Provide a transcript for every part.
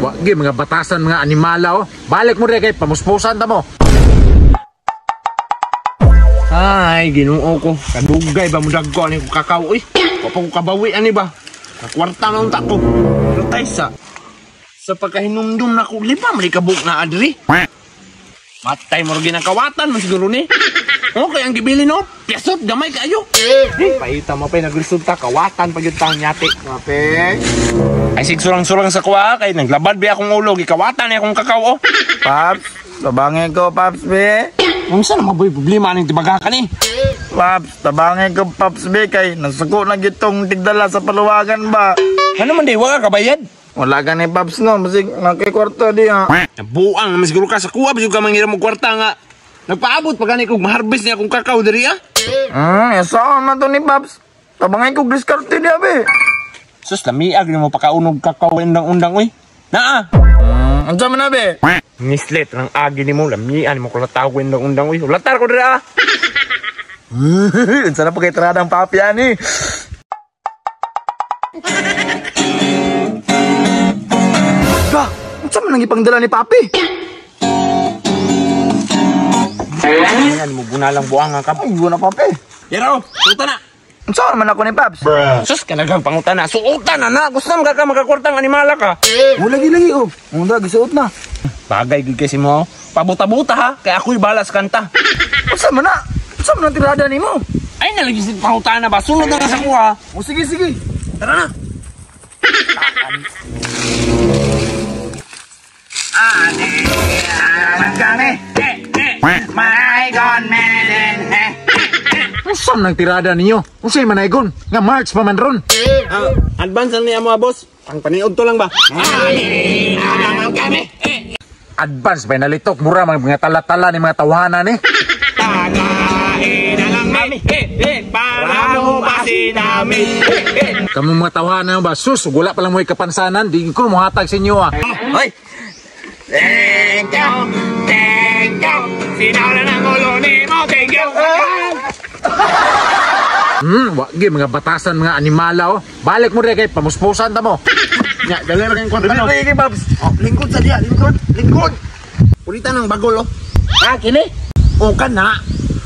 Wagi mga batasan mga animala oh. Balik mo rin kay pamuspusan ta mo. Ay, Ginoo ko. Kadugay ba mo dagko ani ko kakao oy. Wa pa ko kabawi ani ba. Kakwarta na unta ko. Pero tay sa pagkahinumdum na ko lima man kabuk na adri. Matay mo ginakawatan man siguro ni. Okay ang gibili no. Piyasot gamay kaayo. Eh, paita mo pa nagresulta kawatan pa gyud tang nyati. Papi. Ay sigsurang-surang sa kuha kay naglabad ba akong ulo gikawatan ni akong kakao oh. Paps, tabangin ko, Paps, be. Unsa na maboy problema aning tibaga ka ni? Paps, tabangin ko, Paps, be. Kay nasuko na gitong tigdala sa paluwagan ba? Ano man di wa ka kabayad? Wala ka ni Paps no, basig nakikwarta di ha. Nabuang naman siguro ka sa kuha basig ka manghiram og kwarta nga. Nagpaabot pa gani kog maharbis niya akong kakao diri ah. Saan man to ni Paps? Tabangin ko diskarte niya be. Sus lamiag nimo pakaunog kakao undang-undang oy. Naa. Unsa man na be? Nislet ang agi nimo lamian nimo kulataw undang-undang oy. Ulatar ko diri ah. Unsa na pa kay tiradang papi ani? Ba, unsa man ang ipangdala ni papi? Ayan mo bunalang buang ka. Ay, wala papi. Yaro, suta na. Unsa man ako ni Paps? Bruh. Sus kanagang pangutana. Suotan na na. Gusto mo ka makakwartang animala ka. O lagi oh. Unda gisuot na. Bagay gid kasi mo. Pabuta-buta ha. Kay ako'y balas kanta. Unsa man na? Unsa man ang tirada nimo? Ay nalagi si pangutana ba? Sunod na ka sa kuha. O sige sige. Tara na. Unsa man ang tirada ninyo? Unsay manaygon? Nga March pa man ron. Advance lang niya mo boss. Ang paniod to lang ba? Advance ba nalitok mura mga tala-tala ni mga tawhana ni. Tagain na lang kami. Para mo pasinami. Kamu mga tawhana ba sus wala pa lang mo'y kapansanan di ko mohatag sa inyo ah. Hoy. Thank you. Thank you. Sinala ng ulo nimo. Thank you. Wagi mga batasan mga animala oh. Balik mo rin kay pamuspusan ta mo. Nya, dali ra kayong kwarta no. Lagi Paps. Oh, lingkod sa diya, lingkod, lingkod. Ulitan ang bagol oh. Ha, kini? O ka na.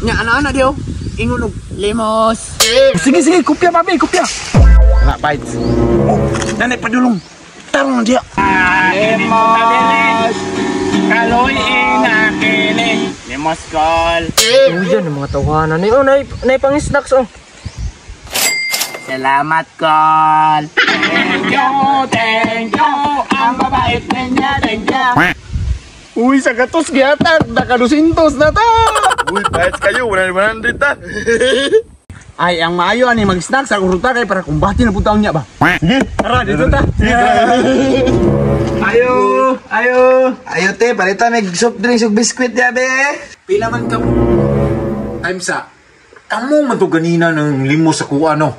Nya ana-ana di oh. Ingon og limos. Sige sige, kopya papi, kopya. Nga bites. Oh, nanay padulong. Tarong diya. Limos. Kaloy inakili. Limos kol. Uy, yan ang mga tawanan ni. Oh, nay pang snacks oh. Salamat, Kol. Thank you, thank you. Ang babait niya, thank you. Uy, sa gatos gihatag, naka-200 na ta. Uy, bites kayo, 100 ta. Ay, ang maayo ani mag-snack sa ruta kay para kumbati na pud taon niya ba. Sige, tara dito ta. Ayo, ayo. Ayo te, palitan mig soft drinks ug biscuit ya be. Pila man ka mo? Time sa. Kamo man to ganina ng limo sa kuha no.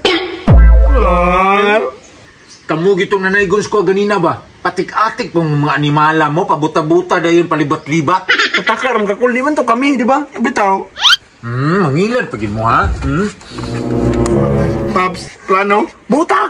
Kamu gitong nanaygon sa kuha ganina ba? Patik-atik pong mga animala mo, pabuta-buta dayon palibat-libat. Pataka ram kakul di man to kami, di ba? Bitaw. Mangilan pagin mo ha. Paps, plano? Buta.